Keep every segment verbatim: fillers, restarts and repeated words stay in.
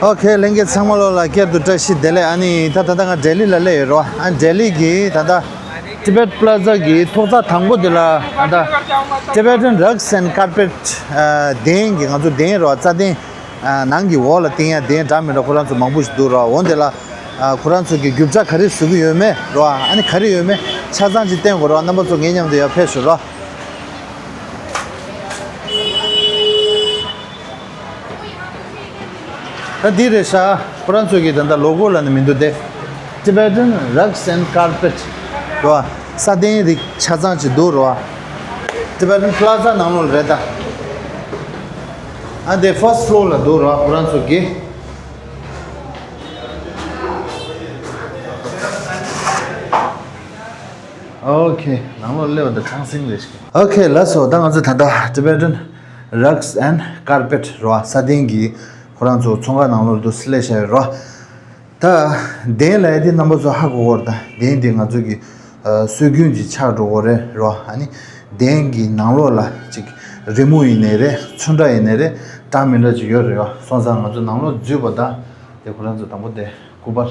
ཨོ་ཁེ། ལྷན་རྒྱས་ཚང་མ་ལོ་ལ་བསྐྱར་དུ་བཀྲ་ཤིས་བདེ་ལེགས། ཨ་ནི་ད་ད་ལྟ་ང་ལྡི་ལི་ལ་སླེབས་ཡོད་རོ། ཨ་ལྡི་ལི་གི་ད་ལྟ་Tibet Plaza གི་ཐོག་རྩེག་དང་པོ་དེ་ལ་ད་ལྟ་Tibetan Rugs and Carpet གདན་གྱི་ང་ཚོ་གདན་རོ། རྩྭ་གདན་ནང་གི་འོག་ལ་བཏིང་ཡ་གདན་འདྲ་མི་འདྲ་ཁོ་རང་ཚོ་མང་པོ་ཞིག་འདུག་རོ། འོ་དེ་ལ་ཁོ་རང་ཚོ་གི་རྒྱུ་ཆ་ག་རེ་བཟོ་གི་ཡོད་མེད་རོ། ཨ་ནི་ག་རེ་ཡོད་མེད་ཆ་ཚང་ཅིག་བསྟན་དགོས་རོ། རྣམ་པ་ཚོ་ངའི་མཉམ་དུ་ཡར་ཕེབས་ཤོག་རོ། ད་འདི་རེད་ཤག་ཁོ་རང་ཚོ་གི་ད་ལྟ་ལོ་གོ་ལ་ནི་མི་འདུག་སྟེ། Tibetan Rugs and Carpet རོ། རྩྭ་གདན་རིགས་ཆ་ཚང་ཅིག་འདུག་རོ། Tibetan Plaza ནང་ལོགས་རེད་ད། ཨ་འདི་first floor ལ་འདུག་རོ་ཁོ་རང་ཚོ་གི། ཨོ་ཁེ། ནང་ལོགས་སླེབས་པ་ད་ཁང་སེང་རེད་ཤག་ཨོ་ཁེ། ལགས་སོ། ད་ང་ཚོ་ད་ལྟ་Tibetan Rugs and Carpet རོ། རྩྭ་གདན་གྱི་ཁོ་རང་ཚོ་ཚོང་ཁང་ནང་ལོགས་འདུག་སླེབས་བཞག་ཡོད་རོ། ད་གདན་ལབ་ཡ་དེ་རྣམ་པ་ཚོ་ཧ་གོ་གོ་རེད། ད་གདན་དེ་ང་ཚོ་གི་ཨ་སྲོལ་རྒྱུན་གྱི་ཆགས་འགྲོ་གོ་རེད་རོ། ཨ་ནི་གདན་གྱི་ནང་ལོགས་ལ་ཅིག་རི་མོ་ཡིན་ནའི་རེད། ཚོན་ཁྲ་ཡིན་ནའི་རེད། འདྲ་མི་འདྲ་ཅིག་ཡོད་རེད་ཡོ། སོང་ཙང་ང་ཚོ་ནང་ལོགས་འཛུལ་བ་ད་དེ་ཁོ་རང་ཚོ་དང་པོ་དེ་སྐུ་པར་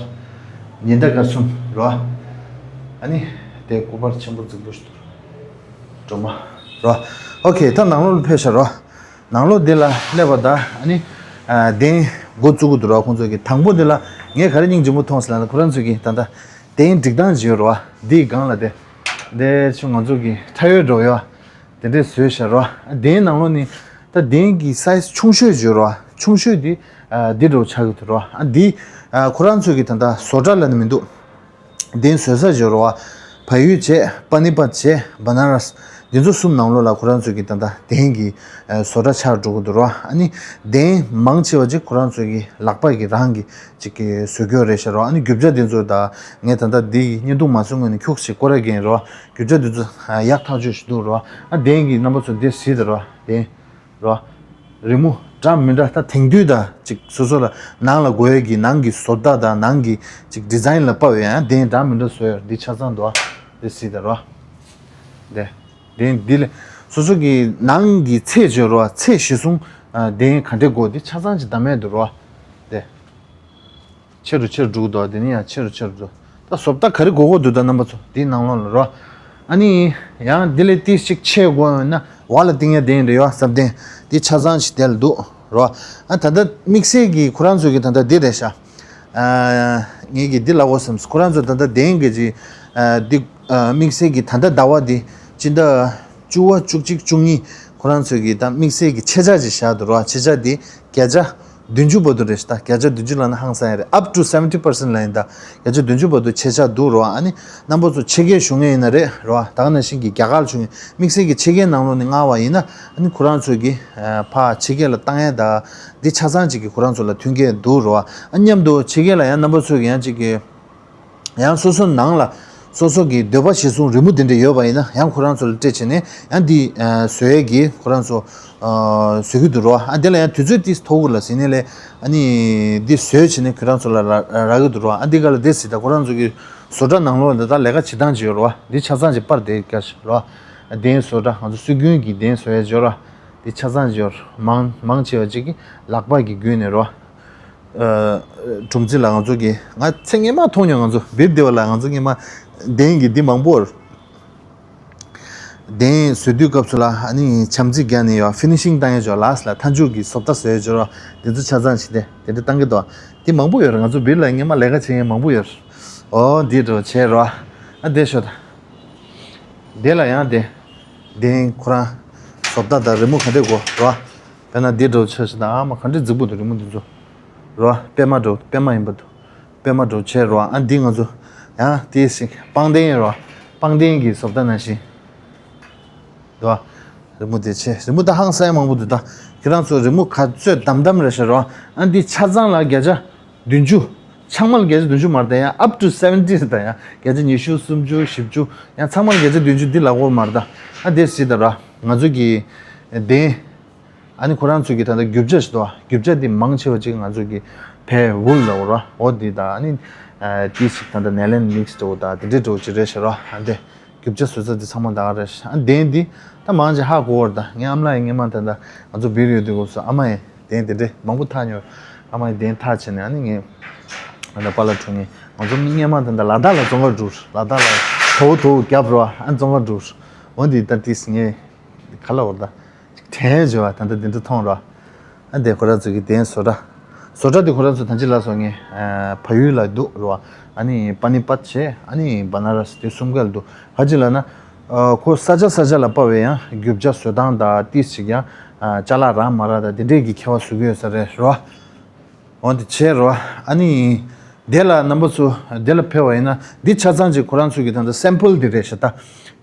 ཉི་ཟླ་སྐར་གསུམ་རོ། ཨ་ནི་དེ་སྐུ་པར་ཆེན་པོ་རྫིག་པོ་ཞིག་འདུག་སྒྲོལ་མ་རོ། ཨོ་ཁེ། ད་ནང་ལོགས་ལ་ཕེབས་ཤག་རོ། ནང་ལོགས་འདི་ལ་སླེབས་པ་ད་ཨ་ནི་ཨ་གདན་འགོ་བཙུགས་ཀྱི་འདུག་རོ། ཁོང་ཚོ་གི་དང་པོ་འདི་ལ་ངས་ག་རེ་སྙིང་རྗེ་མོ་མཐོང་སོང་ལབ་ན། ཁོ་རང་ཚོ་གི་ད་ལྟ་གདན་སྒྲིག་སྟངས་ཅིག་ཡོད་རོ། འདིའི་སྒང་ལ་དེ་དེ་ཆུ་ང་ཚོ་གི་ཁྲ་ཡོལ་འགྲོ་ཡོ། དེ་འདྲས་བཟོས་ཤག་རོ། གདན་ནང་ལོགས་ནི་ད་གདན་གྱི་size ཆུང་ཤོས་ཅིག་ཡོད་རོ། ཆུང་ཤོས་འདི་ཨ་འདི་འདྲ་བོ་ཆགས་ཀྱི་འདུག་རོ། ཨ་འདི་ཨ་ཁོ་རང་ཚོ་གི་ད་ལྟ་བཟོ་གྲྭ་ལབ་ན་མི་འདུག་གདན་བཟོ་ས་ཅིག་ཡོད་རོ། བལ་ཡུལ་བྱས། པ་ནི་པད་བྱས། བ་ན་ར་སི། འདི་ཚོ་གསུམ་ནང་ལོགས་ལ་ཁོ་རང་ཚོ་གི་ད་ལྟ་གདན་གྱི་ཨ་བཟོ་གྲྭ་ཆགས་འགྲོ་གི་འདུག་རོ། ཨ་ནི་གདན་མང་ཆེ་བ་ཅིག་ཁོ་རང་ཚོ་གི་ལག་པ་གི་རང་གི་ཅིག་གི་བཟོ་རྒྱུ་རེད་ཤག་རོ། ཨ་ནི་རྒྱུ་ཆ་འདི་ཚོ་ད་ངས་ད་ལྟ་འདི་བརྙན་ཐུང་མ་བཟོ་སྔོན་ནས་ཁྱུག་ཅིག་སྐོར་ར་རྒྱག་ཡིན་རོ། རྒྱུ་ཆ་འདི་ཚོ་ཡག་ཐག་ཆོད་ཞིག་འདུག་རོ། ཨ་གདན་གྱི་རྣམ་པ་ཚོ་འདི་གཟིགས་དང་རོ། གདན་རོ། རི་མོ་འདྲ་མི་འདྲ། ད་དེང་དུས་ད་ཅིག་སོ་སོ་ལ་ནང་ལ་དགོས་ཡས་ཀྱི་ནང་གི་བཟོ་ལྟ་དང་ནང་གི་ཅིག་ཌི་ཛའིན་ལ་དཔག་པའི་ཡང་གདན་འདྲ་མི་འདྲ་བཟོ་ཡོད། འདི་ཆ་ཚང་འདུག་ཨ། འདི་གཟིགས་དང་རོ། འདི་གདན་འདི་ལས་སོ་སོ་གི་ནང་གི་ཚད་བརྗོད་རོ། ཚད་གཞི་བཟུང་གདན་ག་འདྲས་དགོས་འདི་ཆ་ཚང་ཅིག་བདམས་ཡས་འདུག་རོ། འདི། ཆེ་རུ་ཆེ་རུ་འགྲོ་གི་འདུག་དེ་ནས་ཡང་ཆེ་རུ་ཆེ་རུ་འགྲོ། ད་བཟོ་ལྟ་ག་རེ་དགོས་དགོས་འདུག་ད་རྣམ་པ་ཚོ་འདིའི་ནང་ལོགས་ལ་རོ། ཨ་ནི་ཡང་འདི་ལས་ཏིས་ཅིག་ཆེ་དགོས་ཡོད་ན་འོག་ལ་བཏིང་ཡ་གདན་རེད་ཡོ། ཟབ་གདན་འདི་ཆ་ཚང་ཞིག་དེ་ལ་འདུག་རོ། ཨ་ད་ལྟ་དམིགས་བསལ་གྱི་ཁོ་རང་ཚོ་གི་ད་ལྟ་འདི་རེད་ཤག་ཨ་ངེད་ཀྱིས་འདི་ལབ་དགོས་བསམས། ཁོ་རང་ཚོ་ད་ལྟ་གདན་གྱི་ཅིག་ཨ་འདི་ཨ་དམིགས་བསལ་གྱི་ད་ལྟ་ཟླ་བ་འདི་སྤྱི་ཟླ་བཅུ་པ་བཅུ་གཅིག་བཅུ་གཉིས་ཁོ་རང་ཚོས་ཀྱི་ད་དམིགས་བསལ་གྱི་ཆད་ཆ་ཅིག་བཞག་འདུག་རོ། ཆད་ཆ་དེ་བརྒྱ་ཆ་བདུན་ཅུ་བར་དུ་རེད་ཤག་ད་བརྒྱ་ཆ་བདུན་ཅུ་ལབ་ན་ཧང་སང་ཡ་རེད། up to seventy percent ལབ་ཡིན། ད་བརྒྱ་ཆ་བདུན་ཅུ་བར་དུ་ཆད་ཆ་འདུག་རོ། ཨ་ནི་རྣམ་པ་ཚོ་ཕྱི་རྒྱལ་བཞུགས་མཁན་ཡིན་ན་རེད་རོ། ད་ག་ནང་བཞིན་གྱི་རྒྱ་གར་བཞུགས་མཁན་དམིགས་བསལ་གྱི་ཕྱི་རྒྱལ་ནང་ལོགས་ནས་མངགས་པ་ཡིན་ན་ཨ་ནི་ཁོ་རང་ཚོས་ཀྱི་ཕར་ཕྱི་རྒྱལ་ལ་བཏང་ཡ་ད་འདི་ཆ་ཚང་ཅིག་གི་ཁོ་རང་ཚོ་ལ་མཐུན་རྐྱེན་འདུག་རོ། ཨ་མཉམ་དུ་ཕྱི་རྒྱལ་ལ་ཡང་རྣམ་པ་ཚོས་ཀྱི་ཡང་ཅིག་གི་ཡང་སོ་སོ་ནང་ལ་སོ་སོ་གི་འདོད་པ་གཞིར་བཟུང་རི་མོ་དེ་འདྲ་ཡོད་པ་ཡིན་ན་ཡང་ཁོ་རང་ཚོ་ལ་སྤྲད་བྱས་ནས་ཡང་འདི་ཨ་བཟོ་ཡས་ཀྱི་ཁོ་རང་ཚོ་ཨ་བཟོ་གི་འདུག་རོ། ཨ་དེ་ལ་ཡང་དུས་ཚོད་ཏིས་ཐོག་གུ་ལ་ཟིན་ནས་ལས་ཨ་ནི་འདི་བཟོས་བྱས་ནས་ཁོ་རང་ཚོ་ལ་རག་རག་གི་འདུག་རོ། ཨ་འདི་ག་ལ་དེ་ཟིན་ད་ཁོ་རང་ཚོ་གི་བཟོ་གྲྭ་ནང་ལོགས་ལ་ད་ལས་ཀ་བྱེད་སྟངས་ཅིག་ཡོད་རོ། འདི་ཆ་ཚང་ཅིག་པར་དེ་བཀལ་ཞིག་རོ། ཨ་གདན་བཟོ་གྲྭ་ང་ཚོ་སྲོལ་རྒྱུན་གྱི་གདན་བཟོ་ཡས་ཅིག་ཡོད་རོ། འདི་ཆ་ཚང་ཅིག་ཡོད་རོ། མང་མང་ཆེ་བ་ཅིག་གི་ལག་པ་གི་བརྒྱུད་ནས་རོ། ཨ་གྲུམ་ཙི་ལ་ང་ཚོ་གི་ང་ཚེ་སྔོན་མ་མཐོང་མྱོང་། ང་ཚོ་བིར་དེ་བ་ལ་ང་ཚོ་སྔོན་མ་གདན་གྱི་འདི་མང་པོ་གདན་བཟོ་དུས་སྐབས་སུ་ལ་ཨ་ནི་བྱམས་བརྩེ་རྒྱག་ནས་ཡོད། ཕི་ནི་ཤིང་བཏང་ཡས་ཅོ་ལགས་ལ་མཐའ་མཇུག་གི་བཟོ་ལྟ་བཟོ་ཡས་ཅོ་རོ། འདི་ཚོ་ཆ་ཚང་བྱས་ཏེ་དེ་འདྲ་བཏང་གི་འདུག་འདི་མང་པོ་ཡོད་རེད། ང་ཚོ་བིར་ལ་སྔོན་མ་ལས་ཀ་བྱེད་མཁན་མང་པོ་ཡོད་རེད། ཨོ་འདི་འགྲོ་བྱས་རོ། ཨ་འདི་ཤོད་ད། འདི་ལ་ཡང་འདི། འདི་ཁོ་རང་བཟོ་ལྟ་དང་རི་མོ་ག་འདྲས་དགོས་རོ། དཔེར་ན་འདི་འདྲ་བོ་ཆ་ཞིག་དང་ཨ་མ་ག་འདྲས་རྫིག་པོ་འདུག་རི་མོ་འདི་ཚོ། རོ། པད་མ་འདྲ་བོ་པད་མ་ཡིན་པ་འདུག་པད་མ་འདྲ་བོ་བྱས་རོ། ཨ་འདི་ང་ཚོ་ཡང་དེའི་ཞིག་པང་གདན་རོ། པང་གདན་གྱི་བཟོ་ལྟ་ནང་བཞིན། འདུག་བ། རི་མོ་དེ་བྱས། རི་མོ་ད་ཧང་སང་མང་པོ་འདུག་ད་ཁྱེད་རང་ཚོ་རི་མོ་ག་ཚོད་བདམས་བདམས་རེད་ཤག་རོ། ཨ་འདི་ཆ་ཚང་ལ་བརྒྱ་ཆ་བདུན་ཅུ། ཚང་མ་ལ་བརྒྱ་ཆ་བདུན་ཅུ་མ་རེད་ད། ཡང་up to seventy རེད་ད། ཡང་བརྒྱ་ཆ་ཉི་ཤུ་སུམ་ཅུ་བཞི་བཅུ་ཡང་ཚང་མ་ལ་བརྒྱ་ཆ་བདུན་ཅུ་འདི་ལ་གོ་མ་རེད་ད། ཨ་དེ་སྲིད་ད་ར་ང་ཚོ་གི་གདན་ཨ་ནི་ཁོ་རང་ཚོ་གི་ད་ལྟ་རྒྱུ་ཆ་ཞིག་འདུག་བ། རྒྱུ་ཆ་འདི་མང་ཆེ་བ་ཅིག་ང་ཚོ་གི་བལ་ཝུལ་ལ་འོ་ར་འོ་འདི་ད་ཨ་ནི་ཨ་དེ་ཞིག་ད་ལྟ་ནེ་ལན་མིག་སི་འདྲ་བོ་ད་དེ་འདྲའི་འདྲ་བོ་ཅིག་རེད་ཤག་ར། ཨ་འདི། རྒྱུ་ཆ་བཟོ་ས་འདི་ཚང་མ་ད་ག་རེད། ཨ་གདན་འདི་ད་མང་ཆེ་ཧ་གོ་བར་ད། ངའི་ཨ་མ་ལགས་ཡིན་སྔོན་མ་ད་ད་ང་ཚོ་བིར་ཡོད་དུས་སྐབས་སུ་ཨ་མ་ཡིན་གདན་དེ་འདྲས་མང་པོ་འཐག་མྱོང་ ཨ་མའི་གདན་ཐག་བྱས་ནས་ཨ་ནི་ངས་ཨ་ད་པཱ་ལགས་འཁྲུངས་ངས་ང་ཚོ་མི་སྔོན་མ་དེ་འདྲ་ལ་དྭགས་ལ་བཙོན་ཁང་བསྒྲུགས། ལ་དྭགས་ལ་དོ་དོ་རྒྱབ་རོགས་ཨ་བཙོན་ཁང་བསྒྲུགས། འོ་འདི་ལྟར་ཏིས་ངས་ག་ལ་འོར་ད་དྲན་བྱས་པ་ད་ལྟ་འདི་འདྲ་མཐོང་རོགས། ཨ་འདི་ཁོ་རང་ཚོ་གི་གདན་བཟོ་གྲྭ། བཟོ་གྲྭ་འདི་ཁོ་རང་ཚོ་ད་ཅི་ལ་སོང་ངས་ཕ་ཡུལ་ལ་འདུག་རོགས། ཨ་ནི་པ་ནི་པད་བྱས་ཨ་ནི་བ་ན་ར་སི་དེ་གསུམ་ཀ་ལ་འདུག་ག་ཅི་ལ་ན། ཁོ་ས་ཆ་ས་ཆ་ལ་དཔག་པའི་ཡང་རྒྱུ་ཆ་བཟོ་སྟངས་དང་ཏིས་ཅིག་ཡང་ཅ་ལག་རག་མ་རག་དང་དེ་འདྲས་ཀྱི་ཁྱད་པར་བཟོ་གི་ཡོད་ས་རེད་རོ། འོ་དེ་བྱས་རོ། ཨ་ནི་དེ་ལ་རྣམ་པ་ཚོ་དེ་ལ་ཕེབས་པ་ཡིན་ན་འདི་ཆ་ཚང་ཅིག་ཁོ་རང་ཚོ་གི་ད་ལྟ་སེམ་པལ་འདི་རེད་ཤག་ད་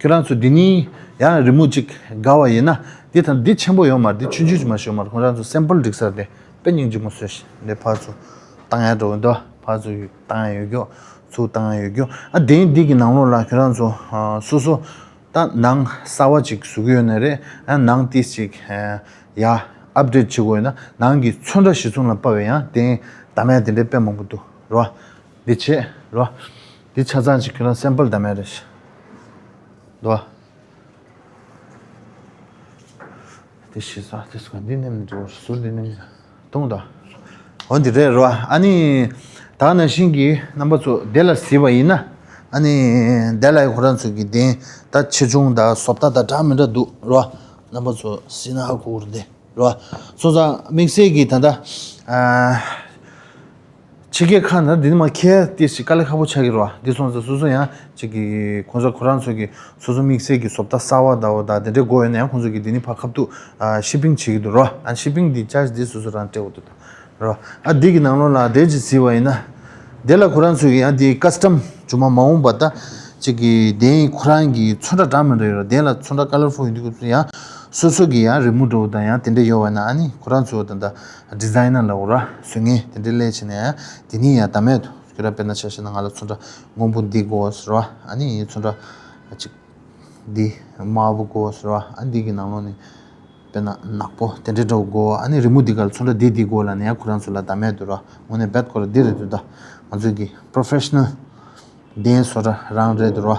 ཁྱོད་རང་ཚོ་འདི་ནི་ཡང་རི་མོ་ཅིག་དགའ་བ་ཡིན་ན་འདི་ད་འདི་ཆེན་པོ་ཡོད་མ་རེད། འདི་ཆུང་ཆུང་ཅིག་མ་ཞོ་མ་རེད། ཁོ་རང་ཚོ་སེམ་པལ་སྒྲིག་ས་རེད། དཔེ་སྙིང་རྗེ་མོ་བཟོས་ཤག་འདི་ཕར་ཚུར་བཏང་ཡ་འགྲོ་གི་འདུག་ཕར་ཚུར་བཏང་ཡ་ཡོད་རྒྱུ་ཚུར་བཏང་ཡ་ཡོད་རྒྱུ། ཨ་དེ་འདི་གི་ནང་ལོགས་ལ་ཁྱོད་རང་ཚོ་ཨ་སོ་སོ་ད་ནང་གསར་བ་ཅིག་བཟོ་གི་ཡོད་ན་རེད། ཨ་ནང་ཏིས་ཅིག་ཨ་ཡ་ཨབ་ཌེཊ་བྱེད་དགོས་ཡོད་ན་ནང་གི་ཚོན་ཁྲ་གཞི་བཟུང་ལ་དཔག་པའི་ཡང་དེ་བདམས་ཡ་དེ་འདྲའི་དཔེ་མང་པོ་འདུག་རོ། འདི་བྱས་རོ། འདི་ཆ་ཚང་ཅིག་ཁྱོད་རང་སེམ་པལ་བདམས་ཡ་རེད་ཤག་འདུག་བ། དེ་ཤེས་ས་དེ་སུ་ག་འདི་ནེམ་འགྲོ་སུ་འདི་ནེམ་གཏོང་དང་། འོ་འདི་རེད་རོ། ཨ་ནི་ད་ནང་བཞིན་གྱི་རྣམ་པ་ཚོ་དེ་ལ་གཟིགས་པ་ཡིན་ན་ཨ་ནི་དེ་ལ་ཁོ་རང་ཚོ་གི་གདན་ད་ཆེ་ཆུང་དང་བཟོ་ལྟ་དང་འདྲ་མི་འདྲ་འདུག་རོ། རྣམ་པ་ཚོ་གཟིགས་ན་ཧ་གོ་གི་རེད་རོ། སོ་སོ་དམིགས་བསལ་གྱི་ད་ལྟ་ཨ། ཕྱི་རྒྱལ་ཁག་ནང་འདི་ནི་མ་ཁྱེད་ཏི་ཞིག་དཀའ་ལས་ཁག་པོ་ཆགས་ཀྱི་རེད་བ། འདི་སོང་ཙང་སོ་སོ་ཡང་ཅིག་གི་ཁོང་ཚོ་ཁོ་རང་ཚོ་གི་སོ་སོ་དམིགས་བསལ་གྱི་བཟོ་ལྟ་གསར་བ་འདྲ་བོ་དང་དེ་འདྲའི་དགོས་ཡོད་ན་ཡང་ཁོང་ཚོ་གི་འདི་ནི་ཕར་ཁ་ཐུག་ཤི་པིང་བྱེད་ཀྱི་འདུག་རོ། ཨ་ཤི་པིང་འདི་ཅར་ཇི་འདི་སོ་སོ་རང་སྤྲད་དགོས་འདུག་ད་རོ། ཨ་འདི་གི་ནང་ལོགས་ལ་དེ་ཅིག་གཟིགས་པ་ཡིན་ན་དེ་ལ་ཁོ་རང་ཚོ་གི་ཡང་འདི་ཀ་སི་ཊམ་བྱུང་མ་མ་འོངས་པ་ད་ཅིག་གི་གདན་ཁོ་རང་གི་ཚོན་ཁྲ་འདྲ་མི་འདྲ་ཡོད་རོ། གདན་ལ་ཚོན་ཁྲ་ཀ་ལར་ཕུལ་ཡོད་འདུག་ཡང་སོ་སོ་གི་ཡང་རི་མོ་འདྲ་བོ་དང་ཡང་དེ་འདྲ་ཡོད་པ་ན་ཨ་ནི་ཁོ་རང་ཚོ་ད་ད། ཌི་ཛའི་ནར་ལབ་དགོས་ར། བཟོ་མཁན་དེ་འདྲའི་སླེབས་བྱས་ནས་དེ་ནི་ཡང་བདམས་མེད་དུ་ཁྱོད་ར་དཔེར་ན་ཆ་བཞག་ན་ང་ལ་ཚོན་ཁྲ་སྔོན་པོ་འདི་དགོས་ཟེར་བ། ཨ་ནི་ཡིན་ཚོན་ཁྲ་གཅིག་འདི་དམར་པོ་དགོས་ཟེར་བ། ཨ་འདི་གི་ནང་ལོགས་ནས་དཔེར་ན་ནག་པོ་དེ་འདྲའི་འདྲ་བོ་དགོས། ཨ་ནི་རི་མོ་འདི་ག་ལ་ཚོན་ཁྲ་འདི་འདི་དགོས་ལབ་ནས་ཡང་ཁོ་རང་ཚོ་ལ་བདམས་མེད་དུ་ར། དངོས་གནས་རྦད་ཁོ་ར་འདི་རེད་འདུག་ད་ང་ཚོའི་གི་པོ་རོ་ཕེ་ཤི་ནལ་གདན་བཟོ་གྲྭ་རང་རེད་འདུག་ར།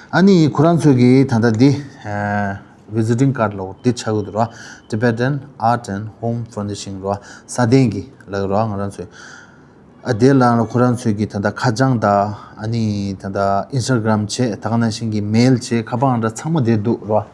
ཨ་ནི་ཁོ་རང་ཚོས་ཀྱི་ད་ལྟ་འདི་ཨ་ཝི་ཛི་ཊིང་ཀཱཌ་ལོ་འདི་ཆགས་ཀྱི་འདུག་ར། Tibetan Art and Home Furnishing ར། ས་གདན་གྱི་ལབ་ཀྱི་ར་ང་རང་ཚོས། ཨ་དེ་ལ་ཁོ་རང་ཚོས་ཀྱི་ད་ལྟ་ཁ་བྱང་དང་ཨ་ནི་ད་ལྟ་ཨིན་སི་ཊ་གྷི་རམ་བྱས་ད་ག་ནང་བཞིན་གྱི་མེལ་བྱས་ཁ་པར་འདྲ་ཚང་མ་དེ་འདུག་ར།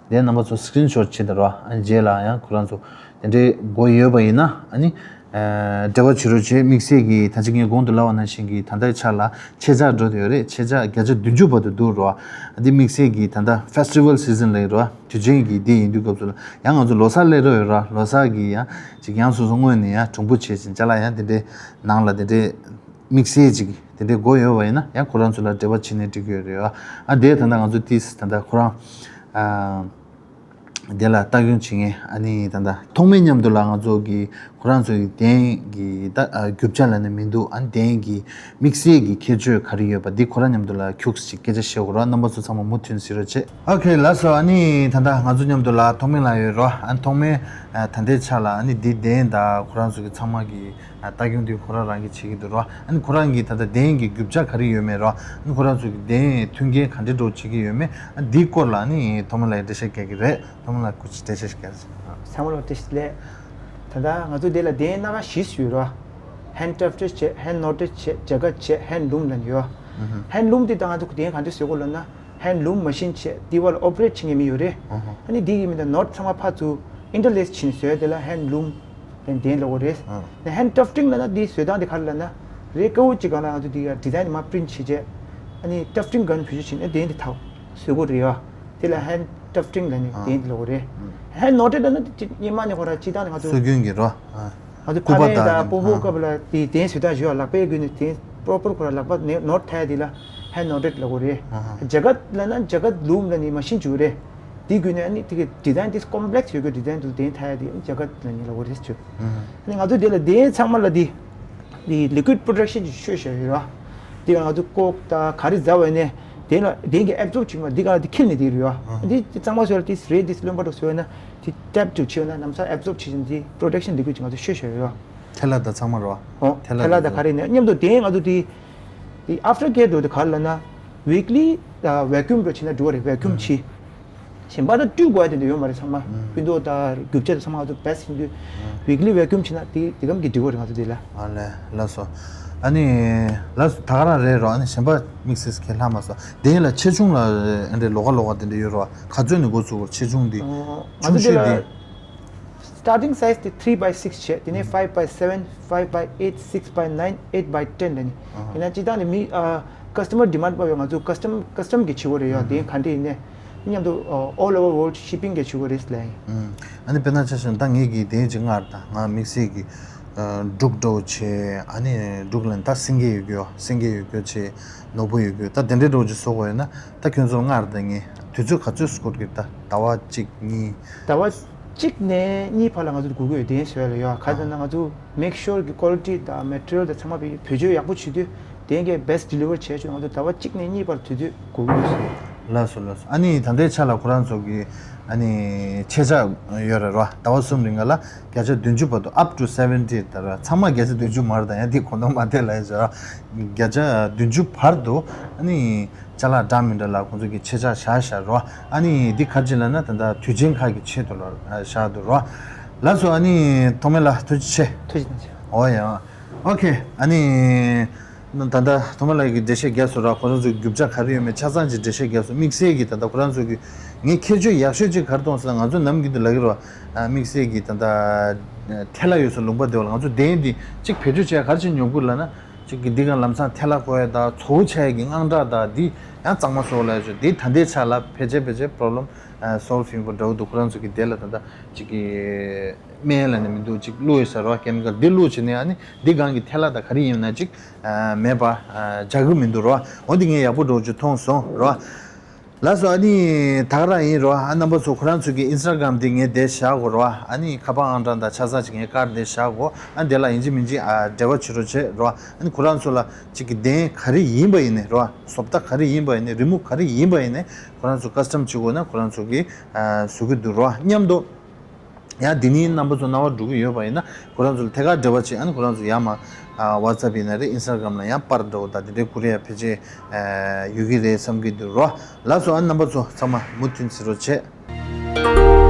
དེ་རྣམ་པ་ཚོ་སི་ཀི་རིན་ཤོཊ་བྱེད་དང་རོ། ཨ་རྗེས་ལ་ཡང་ཁོ་རང་ཚོ་དེ་འདྲའི་དགོས་ཡོད་པ་ཡིན་ན་ཨ་ནི་ཨ་འབྲེལ་བ་བྱེད་རོགས་བྱེད། དམིགས་བསལ་གྱི་ད་ཅི་ངས་གོང་དུ་ལབ་པ་ནང་བཞིན་གྱི་ད་ལྟའི་ཆ་ལ་ཆད་ཆག་འགྲོ་དུ་ཡོད་རེད། ཆད་ཆག་བརྒྱ་ཆ་བདུན་ཅུ་བར་དུ་འདུག་རོ། ཨ་འདི་དམིགས་བསལ་གྱི་ད་ལྟ་ཕེ་སི་ཊི་ཝལ་སི་ཛན་ལབ་ཡོད་རོ། དུས་ཆེན་གྱི་འདི་ཡིན་དུས་སྐབས་སུ་ལ་ཡང་ང་ཚོ་ལོ་གསར་སླེབས་རོགས་ཡོད་རོ། ལོ་གསར་གྱི་ཡང་ཅིག་ཡང་སོ་སོ་དངོས་ནས་ཡང་གྲུང་པོ་བྱེད་ཅིང་ཅ་ལག་ཡང་དེ་འདྲའི་ནང་ལ་དེ་འདྲའི་དམིགས་བསལ་ཅིག་དེ་འདྲའི་དགོས་ཡོད་པ་ཡིན་ན་ཡང་ཁོ་རང་ཚོ་ལ་འབྲེལ་བ་བྱེད་ནས་འགྲིག་གི་ཡོད་རེད་བ། ཨ་དེ་ད་ལྟ་ང་ཚོ་ཏིས་ད་ལྟ་ཁོ་རང་ཨ་དེ་ལ་ལྟ་སྐྱོང་བྱེད་མཁན་ཨ་ནི་ད་ལྟ་ཐོག་མའི་མཉམ་དུ་ལ་ང་ཚོ་གི་ཁོ་རང་ཚོ་གི་གདན་གི་ད་ཨ་རྒྱུ་ཆ་ལ་ནི་མི་འདུག་ཨ་གདན་གི་དམིགས་བསལ་གི་ཁྱད་ཆོས་ག་རེ་ཡོད་པ་འདི་ཁོ་རང་མཉམ་དུ་ལ་ཁྱུག་ཅིག་སྐད་ཆ་བཤད་དགོས་ར། རྣམ་པ་ཚོ་ཚང་མ་མུ་མཐུད་གཟིགས་རོགས་བྱེད། ཨོ་ཁེ་ལགས་སོ། ཨ་ནི་ད་ལྟ་ང་ཚོ་མཉམ་དུ་ལ་ཐོགས་མེད་ལགས་ཡོད་རོ། ཨ་ནི་ཐོགས་མེད་ཨ་ད་ལྟའི་ཆ་ལ་ཨ་ནི་འདི་གདན་དང་ཁོ་རང་ཚོ་གི་ཚང་མ་གི་ཨ་ལྟ་སྐྱོང་འདི་ཁོ་རང་རང་གིས་བྱེད་ཀྱི་འདུག་རོ། ཨ་ནི་ཁོ་རང་གི་ད་ལྟ་གདན་གི་རྒྱུ་ཆ་ག་རེ་ཡོད་མེད་རོ། ཨ་ནི་ཁོ་རང་ཚོ་གི་གདན་མཐུན་རྐྱེན་ག་འདྲའི་འགྲོ་བྱེད་ཀྱི་ཡོད་མེད་ཨ་འདིའི་སྐོར་ལ་ཨ་ནི་ཐོགས་མེད་ལགས་འགྲེལ་བཤད་རྒྱག་གི་རེད། ཐོགས་མེད་ལགས་སྐུ་མཁྱེན་འགྲེལ་བཤད་རྒྱག་གི་རེད། ཚང་མ་ལ་བཀྲ་ཤིས་བདེ་ལེགས། ད་ལྟ་ང་ཚོ་འདི་ལ་གདན་སྣ་ཁ་བཞི་ཡོད་རོ། ཧེན་ཌ་ཀྲབ་ཊེཌ་བྱས། ཧེན་ཌི་ནོ་ཊེཌ་བྱས། ལྗགས་ཀ་བྱས། ཧེན་ཌི་ལུམ་ལབ་ནས་ཡོད། ཧེན་ཌི་ལུམ་འདི་ད་ང་ཚོ་གདན་ག་འདྲ་བཟོ་དགོས་ལབ་ན། ཧེན་ཌི་ལུམ་མ་ཤིན་བྱས་འདི་བར་ལ་ཨོ་པ་རེཊ་བྱེད་མཁན་མི་ཡོད་རེད། ཨ་ནི་འདི་གི་མི་དང་ནོཊ་ཚང་མ་ཕར་ཚུར་ཨིན་ཊར་ལེས་བྱས་ནས་བཟོས་དེ་ལ་ཧེན་ཌི་ལུམ་ལབ་གདན་ལབ་དགོས་རེད། ཨ་ནི་ཧེན་ཌི་ཀྲབ་ཊིང་ལབ་ན་འདི་བཟོ་སྟངས་དེ་ག་རེ་ལབ་ན། རེད་དཀར་པོ་གཅིག་སྒང་ལ་ང་ཚོ་འདི་ག་ཌི་ཛའིན་མར་པི་རིན་ཊི་བྱས་བྱས། ཨ་ནི་ཀྲབ་ཊིང་གན་བེད་སྤྱོད་བྱས་ནས་གདན་འདི་ཐག་བཟོ་དགོས་རེད་ཡ། དེ་ལ་ཧེན་ཌི་ཀྲབ་ཊིང་ལབ་ནས་གདན་འདི་ལབ་དགོས་རེད། ཧེན་ཌི་ནོ་ཊེཌ་ལབ་ན་དེ་སྔོན་མ་ནས་ཁོ་རང་སྤྱིར་བཏང་ནས་ང་ཚོ་སྲོལ་རྒྱུན་གྱི་རོ། ང་ཚོ་སྐུ་པར་ཕ་ལེ་དང་དང་སྤོ་བོ་ཨ་སྐབས་ལ་དེ་གདན་བཟོ་སྟངས་ཞུ་བ་ལག་པའི་བརྒྱུད་ནས་གདན་པོ་རོ་པར་ཁོ་རང་ལག་པ་ནས་ནོཊ་འཐག་ཡ་དེ་ལ་ཧེན་ཌི་ནོ་ཊེཌ་ལབ་དགོས་རེད། ལྗགས་ཀ་ལབ་ན་ལྗགས་ཀ་ལུམ་ལབ་ནས་མ་ཤིན་བྱུག་རེད། དེའི་བརྒྱུད་ནས་ཨ་ནི་དེ་གི་ཌི་ཛའིན་དེ་ཀོམ་པི་ལེག་སི་ཡོད་རྒྱུ་ཌི་ཛའིན་དེ་གདན་འཐག་ཡ་དེ་ལྗགས་ཀ་ལབ་ནས་ལབ་དགོས་རེད་ཟེར། ཨ་ནི་ང་ཚོ་དེ་ལ་གདན་ཚང་མ་ལ་དེ་དེ་ལི་ཀུའིཌ་པོ་རོ་ཊེག་ཤན་གྱི་ཆོས་བཞག་ཡོད་རེད་བ། དེ་ལ་ང་ཚོ་ཀོག་དང་ག་རེ་ཟ་བ་ནས་དེ་ལ་གདན་གྱི་ཨེབ་ཛོརབ་བྱེད་མ་དེ་ག་ལ་དེ་འཁྱེར་ནས་དེ་རེད་བ། དེ་གཙང་མ་བཟོས་ལ་དེ་རེད་དེ་རློན་པ་འདྲ་བཟོས་ན་དེ་ཊེབ་ཅིག་བྱས་ན་ལམ་སང་ཨེབ་ཛོརབ་བྱེད་བཞིན་དེ་པོ་རོ་ཊེག་ཤན་ལི་ཀུའིཌ་ཅིག་ང་ཚོ་ཆོས་བཞག་ཡོད་རེད་བ། ཐལ་བ་དང་ཚང་མ་རེད་བ། ཨོ་ཐལ་བ་དང་ག་རེ་ནས་མཉམ་དུ་དེ་ང་ཚོ་དེ་དེ་ཨབ་ཊར་ཀེར་འགྲོ་དེ་ག་རེ་ལབ་ན་ཝིག་ལི་ཝེ་ཀུམ་འགྲོ་བྱས་ན་འགྲོ་བ་རེད། ཝེ་ཀུམ་བྱས། གཞན་པ་དང་སྤྲུལ་དགོས་ཡ་དེ་འདྲ་ཡོད་མ་རེད། ཚང་མ་ཨུམ། ཀུན་འདུག་དང་རྒྱུ་ཆ་དང་ཚང་མ་ང་ཚོ་བེ་སི་ཡིན་དུས། ཨུམ། ཝིག་ལི་ཝེ་ཀུམ་བྱས་ན་དེ་དེ་གམ་གྱི་འགྲིག་གོ་རེད་ང་ཚོ་དེ་ལ། ཨ་ལས་ལགས་སོ། ཨ་ནི་ལགས་སོ། ད་ག་རང་རེད་རོ། ཨ་ནི་གཞན་པ་དམིགས་བསལ་ཁས་ལྷག་མ་སོང་། དེ་ཡིན་ལ་ཆེ་ཆུང་ལ་ཨ་འདྲས་ལོགས་ཀ་ལོགས་ཀ་དེ་འདྲ་ཡོད་རོ། ག་ཚོད་ནས་འགོ་ཚུགས་རོ་ཆེ་ཆུང་འདི། ཨོ། ང་ཆུང་ཚོ་དེ་ཤོས་ལ་འདི། Starting size དེ་three by six བྱས། དེ་ནས་five by seven, five by eight, six by nine, eight by ten རེད་ནི། ཨ་ཧ། ཡིན་ན་སྤྱིར་བཏང་ནི་མི་ཨ་ཀ་སི་ཊ་མར་ཌི་མན་ཌི་པ་ཡོད། ང་ཚོ་ཀ་སི་ཊམ་ཀ་སི་ཊམ་གྱི་བྱེད་སྒོ་རེད་ཡོད། ཨ་དེ་ཧ། ག་འདྲ་ཡིན་ནས་མཉམ་དུ་ཨ་all over world shipping གྱི་བྱེད་སྒོ་རེད་ལབ་ཡིན། ཨུམ། ཨ་ནི་དཔེར་ན་ཆ་བཞག་ན་ད་ངེད་ཀྱིས་དེ་ཅིག་སྔར་ད་ང་དམིགས་བསལ་གྱི་ཨ་འབྲུག་འདྲ་བོ་བྱས། ཨ་ནི་འབྲུག་ལ་ད་སེང་གེ་ཡོད་རྒྱུ་སེང་གེ་ཡོད་རྒྱུ་བྱས། ནོར་བུ་ཡོད་རྒྱུ་ད་དེ་འདྲའི་འདྲ་བོ་ཅིག་བཟོ་དགོས་ཡོད་ན། ད་ཁྱོད་ཚོ་སྔར་ད་ངས་དུས་ཚོད་ག་ཚོད་སྐོར་གྱི་ད་ཟླ་བ་གཅིག་གཉིས། ཟླ་བ་གཅིག་ནས་གཉིས་བར་ལ་ང་ཚོ་དགོས་ཀྱི་ཡོད། དེ་བཟོས་ལ་ཡོད། ག་ཚོད་ན་ང་ཚོ་make sure གི་ཀོ་ལི་ཊི་དང་མེ་ཊི་རི་ཡལ་དང་ཚང་མ་བེད་སྤྱོད་ཡག་པོ་བྱེད་དུས་དེ་གའི་best deliver བྱས་ཆོག་ང་ཚོ་ཟླ་བ་གཅིག་ནས་གཉིས་བར་དུས་ཚོད་དགོས་ཀྱི་ཡོད། ལགས་སོ་ལགས་སོ། ཨ་ནི་ད་ལྟའི་ཆ་ལ་ཁོ་རང་ཚོ་གི་ཨ་ནི་ཆད་ཆག་ཡོད་རེད་རོ། ཟླ་བ་གསུམ་རིང་ག་ལ་བརྒྱ་ཆ་བདུན་ཅུ་བར་དུ། up to seventy ད་ར་ཚང་མ་བརྒྱ་ཆ་བདུན་ཅུ་མ་རེད། ད་ཡང་དེ་གོ་ནོར་མ་ཐེབས་ལ་ཡ་བྱ་ར། བརྒྱ་ཆ་བདུན་ཅུ་བར་དུ་ཨ་ནི། ཅ་ལག་འདྲ་མི་འདྲ་ལ་ཁོང་ཚོ་གི་ཆད་ཆག་བཞག་བཞག་རོ། ཨ་ནི་འདི་ག་རེ་བྱས་ལབ་ན་ད་ལྟ་དུས་ཆེན་ཁག་གི་ཆེད་དུ་ལ་བཞག་འདུག་རོ། ལགས་སོ། ཨ་ནི་ཐོགས་མེད་ལགས་ཐུགས་རྗེ་ཆེ། ཐུགས་རྗེ་གནང་། ཨོ་ཡ། ཨོ་ཁེ། ཨ་ནི་ད་ལྟ་ཐོགས་མེད་ལགས་ཀྱིས་འགྲེལ་བཤད་རྒྱབ་སོང་རོ། ཁོང་ཚོ་ཚོའི་རྒྱུ་ཆ་ག་རེ་ཡོད་མེད་ཆ་ཚང་ཅིག་འགྲེལ་བཤད་རྒྱབ་སོང་། དམིགས་བསལ་གྱི་ད་ལྟ་ཁོ་རང་ཚོ་གི་ངས་ཁྱད་ཆོས་ཡག་ཤོས་ཅིག་ག་རེ་མཐོང་སོང་ལབ་ན། ང་ཚོ་ནམ་རྒྱུན་དུ་ལབ་ཀྱི་རོ། དམིགས་བསལ་གྱི་ད་ལྟ་ཐལ་བ་ཡོད་ས་ལུང་པ་དེ་བ་ལ་ང་ཚོ་གདན་འདི་གཅིག་བེད་སྤྱོད་བྱས་ག་རེ་བྱས་ཉོ་དགོས་ལབ་ན། གཅིག་གི་འདི་ག་ལམ་སང་ཐལ་བ་འགོ་ཡ་དང་ཚ་བོ་ཆགས་ཡ་གི་དངངས་སྐྲག་དང་འདི་ཡང་གཙང་མ་བཟོ་ལ་ཡ་ཆོག་འདི་ད་ལྟའི་ཆ་ལ་ཕལ་ཆེར་ཕལ་ཆེར་problem solve ཡིན་པ་འདྲ་བོ་འདུག་ཁོ་རང་ཚོ་གི་དེ་ལ་ད་ལྟ་གཅིག་གི་སྨན་ལ་ནི་མི་འདུག་གཅིག་བླུགས་ཡོད་ས་རོ། ཀེ་མི་ཀལ་འདི་བླུགས་བྱས་ནས་ཨ་ནི་འདི་སྒང་གི་ཐལ་བ་དང་ག་རེ་ཡིན་ན་གཅིག་མེད་པ་བྱ་གི་མི་འདུག་རོ། འོ་འདི་ངས་ཡག་པོ་འདྲ་བོ་ཅིག་མཐོང་སོང་རོ། ལགས་སོ། ཨ་ནི་ད་ག་རང་ཡིན་རོ། ཨ་རྣམ་པ་ཚོ་ཁོ་རང་ཚོ་གི་ཨིན་སི་ཊ་གྷ་རམ་འདི་ངས་དེ་བཞག་གོ་རོ། ཨ་ནི་ཁ་པར་ཨང་གྲངས་དང་ཆ་ཚང་ཅིག་ངས་བཀར་དེ་བཞག་གོ་ཨ་དེ་ལ་ཡིན་གཅིག་མིན་གཅིག་ཨ་འབྲེལ་བ་བྱེད་རོགས་བྱེད་རོ། ཨ་ནི་ཁོ་རང་ཚོ་ལ་ཅིག་གི་གདན་ག་རེ་ཡིན་པ་ཡིན་ནས་རོ། བཟོ་ལྟ་ག་རེ་ཡིན་པ་ཡིན་ནས་རི་མོ་ག་རེ་ཡིན་པ་ཡིན་ནས་ཁོ་རང་ཚོ་ཀ་སི་ཊམ་བྱེད་དགོས་ན་ཁོ་རང་ཚོ་གི་ཨ་བཟོ་གི་འདུག་རོ། མཉམ་དུ། ཡང་འདི་ནས་རྣམ་པ་ཚོ་རྣ་བར་འགྲོ་གི་ཡོད་པ་ཡིན་ན་ཁོ་རང་ཚོ་ལ་ཐད་ཀར་འབྲེལ་བ་བྱེད། ཨ་ནི་ཁོ་རང་ཚོ་ཡང་མ་ཝ་ཊི་སེབ་ཡིན་ན་རེད། ཨིན་སི་ཊ་གྷ་རམ་ལ་ཡང་པར་འདྲ་བོ་དང་དེ་འདྲའི་ཁུར་ཡ་ཕལ་ཆེར་ཡོད་ཀྱི་རེད་བསམ་གྱི་འདུག་རོ། ལགས་སོ། ཨ་རྣམ་པ་ཚོ་ཚང་མ་མུ་མཐུད་གཟིགས་རོགས་བྱེད།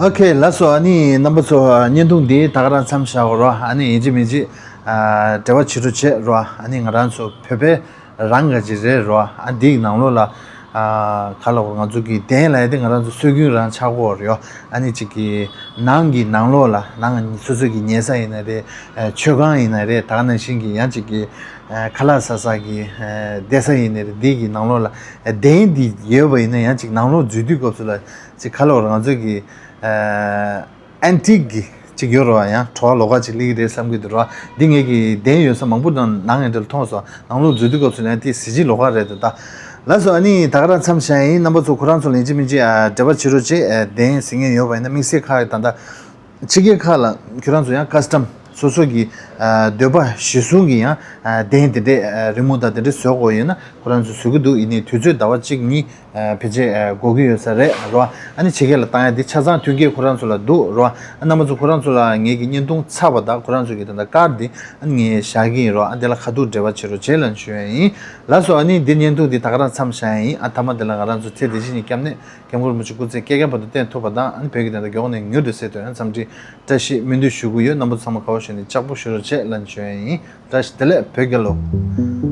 ཨོ་ཁེ། ལགས་སོ། ཨ་ནི་རྣམ་པ་ཚོ་བརྙན་ཐུང་འདི་ད་ག་རང་མཚམས་བཞག་གོ་རོ། ཨ་ནི་ཡིན་གཅིག་མིན་གཅིག་འབྲེལ་བ་བྱེད་རོགས་བྱེད་རོ། ཨ་ནི་ང་རང་ཚོ་བོད་པའི་རང་ག་ཅིག་རེད་རོ། ཨ་འདིའི་ནང་ལོགས་ལ་ག་ལ་བར་ང་ཚོ་གི་གདན་ལ་ཡ་དེ་ང་རང་ཚོ་སྲོལ་རྒྱུན་རང་ཆགས་ཀྱི་ཡོད་རེད་ཡོ། ཨ་ནི་གཅིག་གི་ནང་གི་ནང་ལོགས་ལ་ནང་སོ་སོ་གི་ཉལ་ས་ཡིན་ན་རེད། མཆོད་ཁང་ཡིན་ན་རེད། ད་ག་ནང་བཞིན་གི་ཡང་གཅིག་གི་ཁ་ལག་ཟ་ས་གི་བསྡད་ས་ཡིན་ན་རེད། འདི་གི་ནང་ལོགས་ལ་གདན་འདི་ཡོད་པ་ཡིན་ན་ཡང་གཅིག་ནང་ལོགས་འཛུལ་དུས་སྐབས་སུ་ལ་གཅིག་ག་ལ་བར་ང་ཚོ་གི་ཨན་ཊིག་གི་ཅིག་ཡོད་རེད་བ། ཡང་བྲོ་བ་ལོགས་ཀ་ཅིག་སླེབས་ཀྱི་རེད་བསམ་གྱི་འདུག་ར། འདི་ངེད་ཀྱི་གདན་ཡོད་ས་མང་པོ་དང་ནང་ངས་འདིར་མཐོང་སོང་། ནང་ལོགས་འཛུལ་དུས་སྐབས་སུ་ཡང་དེ་གཟི་བརྗིད་ལོགས་ཀ་རེད་འདུག་ད། ལགས་སོ། ཨ་ནི་ད་ག་རང་མཚམས་བཞག་ཡིན། རྣམ་པ་ཚོ་ཁོ་རང་ཚོ་ལ་ཡིན་གཅིག་མིན་གཅིག་འབྲེལ་བ་བྱེད་རོགས་བྱེད། གདན་གཟིགས་མཁན་ཡོད་པ་ཡིན་ན་དམིགས་བསལ་ཁག་ད་ལྟ་ཕྱི་རྒྱལ་ཁག་ལ་ཁྱོད་རང་ཚོ་ཡང་ཀ་སི་ཊམ་ སོ་སོ་གི་ཨ་འདོད་པ་གཞིར་བཟུང་གི་ཡང་ཨ་གདན་དེ་འདྲས་ཨ་རི་མོ་དང་དེ་འདྲས་བཟོ་དགོས་ཡོད་ན་ཁོ་རང་ཚོ་བཟོ་གི་འདུག་ཡིན་ནའི་དུས་ཚོད་ཟླ་བ་གཅིག་གཉིས་ཨ་ཕལ་ཆེར་ཨ་འགོར་གི་ཡོད་ས་རེད་རོ། ཨ་ནི་ཕྱི་རྒྱལ་ལ་བཏང་ཡ་འདི་ཆ་ཚང་མཐུན་རྐྱེན་ཁོ་རང་ཚོ་ལ་འདུག་རོ། ཨ་རྣམ་པ་ཚོ་ཁོ་རང་ཚོ་ལ་ངེད་ཀྱི་བརྙན་ཐུང་ཚར་བ་དང་ཁོ་རང་ཚོ་གི་ད་ལྟ་ཀར་འདི་ཨ་ནི་ངས་བཞག་གི་ཡིན་རོ། ཨ་འདི་ལ་ཁ་ཐུག་འབྲེལ་བ་བྱེད་རོགས་བྱེད་ལབ་ཞུ་ཡ་ཡིན། ལགས་སོ། ཨ་ནི་འདི་བརྙན་ཐུང་འདི་ད་ག་རང་མཚམས་བཞག་ཡ་ཡིན། ཨ་མཐའ་མ་འདི་ལ་ང་རང་ཚོ་ཚེ་འདི་ཕྱི་གཉིས་སྐྱབས་གནས་སྐྱབས་མགོན་རིན་པོ་ཆེ་སྐུ་ཚེ་བསྐལ་བརྒྱའི་བར་དུ་བརྟན་ཐུབ་པ་དང་ཨ་ནི་བོད་ཀྱི་བདེན་མཐའ་མགྱོགས་ནས་མྱུར་དུ་གསལ་ཐུབ་ཡ་འཚམས་འདྲི་བཀྲ་ཤིས་སྨོན་འདུན་ཞུ་གི་ཡོད། རྣམ་པ་ཚང་མ་དགའ་བ་ཞུ་ནས་ལྕགས་པོ་ཞུ་རོགས་བྱེད་ལབ་ཞུ་ཡ་ཡིན། བཀྲ་ཤིས་བདེ་ལེགས་བོད་རྒྱལ་ལོ།